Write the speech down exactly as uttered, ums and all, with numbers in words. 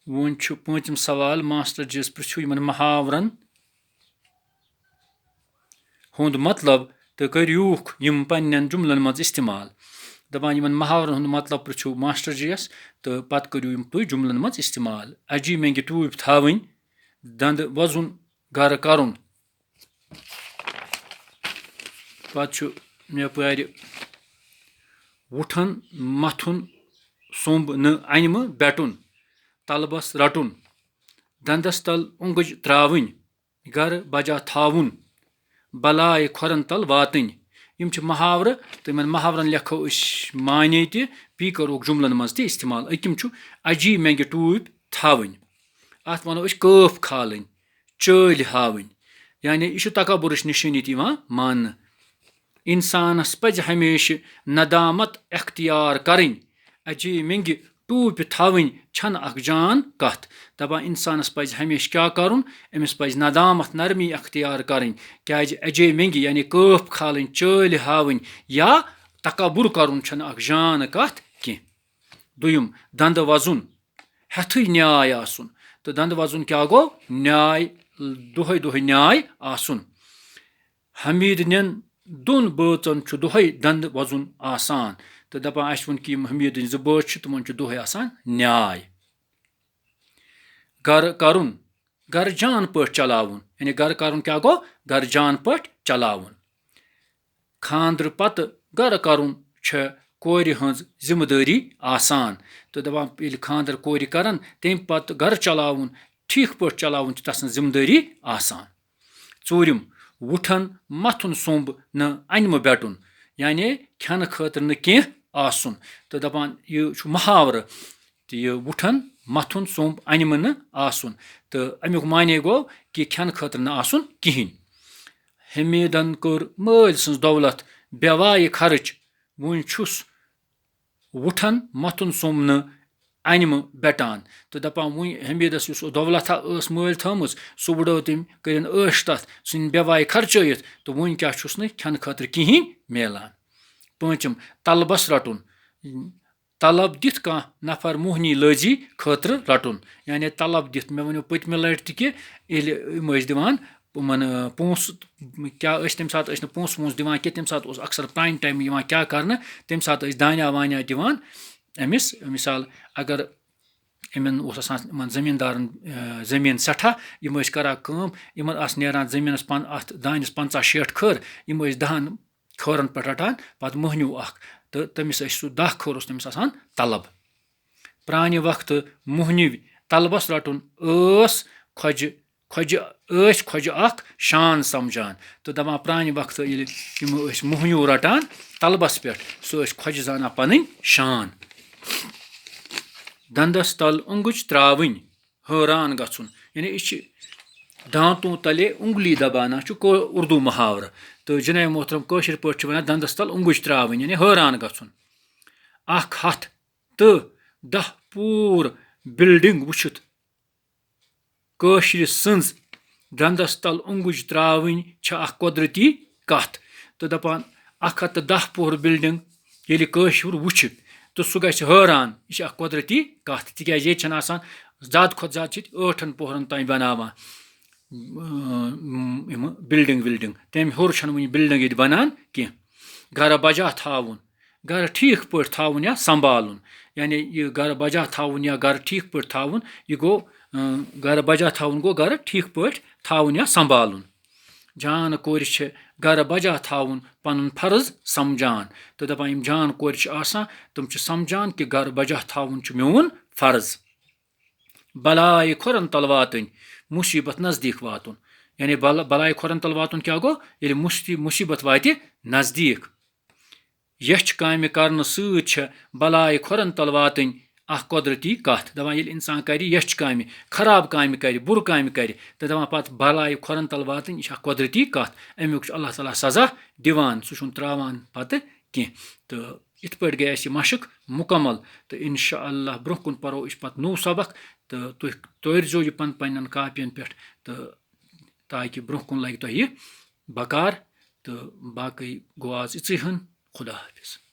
وۄنۍ چھُ پوٗنٛژِم سوال، ماسٹر جی یَس پرٛژھِو یِمن محاورن ہُنٛد مطلب تہٕ کٔرِوکھ یِم پننٮ۪ن جملن منٛز استعمال۔ دَپان، یِمن محاورن ہُنٛد مطلب پرٛژھِو ماسٹر جی یَس تہٕ پتہٕ کٔرِو یِم تُہۍ جملن منٛز استعمال۔ اجی مٮ۪نٛگہِ ٹوٗپۍ تھاوٕنۍ، دنٛدٕ وۄزُن گرٕ کرُن۔ پتہٕ چھُ مےٚ پارِ وُٹھن متھُن، سوٚمب نہٕ انمہٕ بیٹُن، تلبس رٹُن، دندس تل اونگج تراوٕنۍ، گرٕ بجا تھاوُن، بلاے کھۄرن تل واتٕنۍ۔ یِم چھِ محاورٕ، تہٕ یِمن محاورن لیکھو أسۍ معنی تہِ، بیٚیہِ کروکھ جملن منٛز تہِ استعمال۔ أکِم چھُ اجی مٮ۪نٛگہِ ٹوٗپۍ تھاوٕنۍ، اتھ ونو أسۍ کٲف کھالٕنۍ، چٲلۍ ہاوٕنۍ، یعنی یہِ چھُ تکبرٕچ نِشٲنی تہِ یِوان ماننہٕ۔ انسانس پزِ ہمیشہِ ندامت اختیار کرٕنۍ۔ اجی مٮ۪نٛگہِ ٹوٗپہِ تھاوٕنۍ چھنہٕ اکھ جان کتھ۔ دپان، انسانس پزِ ہمیشہِ کیٛاہ کرُن؟ أمِس پزِ ندامت، نرمی اختیار کرٕنۍ، کیازِ اجے مٮ۪نٛگہِ یعنی کٲف کھالٕنۍ، چٲلۍ ہاوٕنۍ یا تکبر کرُن چھنہٕ اکھ جان کتھ کینٛہہ۔ دوٚیِم، دندٕ وۄزُن، ہٮ۪تھٕے نیاے آسُن۔ تہٕ دندٕ وۄزُن کیٛاہ گوٚو؟ نیاے، دۄہے دۄہے نیاے آسُن۔ حمیٖد نٮ۪ن دۄن بٲژن چھُ دۄہے دندٕ وۄزُن آسان۔ تہٕ دپان، اسہِ ووٚن کہِ یِم حمیٖدٕنۍ زٕ بٲژ چھِ، تِمن چھُ دۄہے آسان نیاے۔ گرٕ کرُن، گرٕ جان پٲٹھۍ چلاوُن، یعنی گرٕ کرُن کیٛاہ گوٚو؟ گرٕ جان پٲٹھۍ چلاوُن۔ خانٛدرٕ پتہٕ گرٕ کرُن چھےٚ کورِ ہٕنٛز ذمہٕ دٲری آسان۔ تہٕ دپان، ییٚلہِ خانٛدر کورِ کرن، تمہِ پتہٕ گرٕ چلاوُن، ٹھیٖک پٲٹھۍ چلاوُن چھِ تسٕنٛز ذمہٕ دٲری آسان۔ ژوٗرِم، وُٹھن متھُن سوٚمب نہٕ انمہٕ بیٹُن، یعنی کھٮ۪نہٕ خٲطرٕ نہٕ کینٛہہ آسُن۔ تہٕ دپان، یہِ چھُ محاورٕ، تہٕ یہِ وُٹھن متھُن سوٚمب انمہٕ نہٕ آسُن۔ تہٕ امیُک معنی گوٚو کہِ کھٮ۪نہٕ خٲطرٕ نہٕ آسُن کِہینۍ۔ حمیٖدن کٔر مٲلۍ سٕنٛز دولت بے وایہِ خرٕچ۔ وۄنۍ چھُس وُٹھن متھُن سوٚمب نہٕ انمہٕ بیٹان۔ تہٕ دپان، وۄنۍ حمیٖدس یُس دولت ٲس مٲلۍ تھٲومٕژ، سُہ وُڈٲو تٔمۍ، کٔرِن عٲش تتھ، سُہ نِن بے وایہِ خرچٲیِتھ، تہٕ وۄنۍ کیٛاہ چھُس نہٕ کھٮ۪نہٕ خٲطرٕ کِہینۍ میلان۔ پٲنٛژِم، طلبس رٹُن۔ طلب دِتھ کانٛہہ نفر موہنی لٲزی خٲطرٕ رٹُن۔ یعنی طلب دِتھ، مےٚ ؤنِو پٔتمہِ لٹہِ تہِ کہِ ییٚلہِ یِم ٲسۍ دِوان یِمن، آ، پونٛسہٕ، کیٛاہ ٲسۍ تَمہِ ساتہٕ، ٲسۍ نہٕ پونٛسہٕ وونٛسہٕ دِوان کینٛہہ، تَمہِ ساتہٕ اوس اکثر پرٛانہِ ٹایمہٕ یِوان کیٛاہ کرنہٕ، تَمہِ ساتہٕ ٲسۍ دانیٛا وانیٛا دِوان أمِس۔ مثال، اگر یِمن اوس آسان، یِمن زٔمیٖندارن، آ، زٔمیٖن سٮ۪ٹھاہ، یِم ٲسۍ کران کٲم، یِمن آسہٕ نیران زٔمیٖنس پن-، اتھ دانٮ۪س پنٛژاہ شیٹھ کھٔر، یِم ٲسۍ دَہن کھٲرن پٮ۪ٹھ رٹان پتہٕ مۄہنیو اکھ، تہٕ تٔمِس ٲسۍ سُہ دَہ کھٲر اوس تٔمِس آسان طلب۔ پرانہِ وقتہٕ مۄہنِو طلبس رٹُن ٲس خۄجہِ، خۄجہِ، ٲسۍ خۄجہِ اکھ شان سمجھان۔ تہٕ دپان، پرانہِ وقتہٕ ییٚلہِ یِم ٲسۍ مۄہنیو رٹان طلبس پٮ۪ٹھ، سُہ ٲسۍ خۄجہِ زانان پنٕنۍ شان۔ دندس تل اونگج تراوٕنۍ، حٲران گژھُن، یعنی یہِ چھِ دانتوں تلے انگلی دبانا چھُ کو-، اردو محاورٕ۔ تہٕ جناب محترم، کٲشِر پٲٹھۍ چھِ ونان دندس تل اونگج تراوٕنۍ، یعنی حٲران گژھُن۔ اکھ ہتھ تہٕ دَہ پور building وٕچھِتھ کٲشرِ سٕنٛز دندس تل اونگج تراوٕنۍ چھِ اکھ قۄدرتی کتھ۔ تہٕ دپان، اکھ ہتھ تہٕ دَہ پور building ییٚلہِ کٲشُر وٕچھِ تہٕ سُہ گژھِ حٲران۔ یہِ چھِ اکھ قۄدرتی کتھ، تِکیازِ ییٚتہِ چھنہٕ آسان، زیادٕ کھۄتہٕ زیادٕ چھِ ییٚتہِ ٲٹھن پوہرن تام بناوان، اۭں، یِم building وِلڈنگ۔ تمہِ ہیوٚر چھنہٕ وُنہِ building ییٚتہِ بنان کینٛہہ۔ گرٕ بجا تھاوُن، گرٕ ٹھیٖک پٲٹھۍ تھاوُن یا سنبھالُن، یعنی یہِ گرٕ بجا تھاوُن یا گرٕ ٹھیٖک پٲٹھۍ تھاوُن، یہِ گوٚو، اۭں، گرٕ بجا تھاوُن گوٚو گرٕ ٹھیٖک پٲٹھۍ تھاوُن یا سنبھالُن۔ جان کورِ چھِ گرٕ بجا تھاوُن پنُن فرض سمجھان۔ تہٕ دپان، یِم جان کورِ چھِ آسان، تِم چھِ سمجھان کہِ گرٕ بجا تھاوُن چھُ میون فرض۔ بلایہِ کھۄرن تل واتٕنۍ، مُصیبت نزدیٖک واتُن۔ یعنی بل-، بلایہِ کھۄرن تل واتُن کیٛاہ گوٚو؟ ییٚلہِ مُصی-، مُصیبت واتہِ نزدیٖک۔ یچھِ کامہِ کرنہٕ سۭتۍ چھےٚ بلایہِ کھۄرن تل واتٕنۍ اکھ قۄدرتی کتھ۔ دپان، ییٚلہِ انسان کرِ یچھِ کامہِ، خراب کامہِ کرِ، بُرٕ کامہِ کرِ، تہٕ دپان پتہٕ بلایہِ کھۄرن تل واتٕنۍ، یہِ چھِ اکھ قۄدرتی کتھ۔ امیُک چھُ اللہ تعالیٰ سزا دِوان، سُہ چھُنہٕ تراوان پتہٕ کینٛہہ۔ تہٕ یِتھ پٲٹھۍ گٔے اَسہِ یہِ مشق مُکمل۔ تہٕ انشاءاللہ برٛونٛہہ کُن پرو أسۍ پتہٕ نوٚو سبق۔ تہٕ تُہۍ تٲرۍزیو یہِ پن-، پننٮ۪ن کاپین پٮ۪ٹھ، تہٕ تاکہِ برٛونٛہہ کُن لگہِ تۄہہِ یہِ بکار۔ تہٕ باقٕے گوٚو آز یِژٕے ہن۔ خدا حافظ۔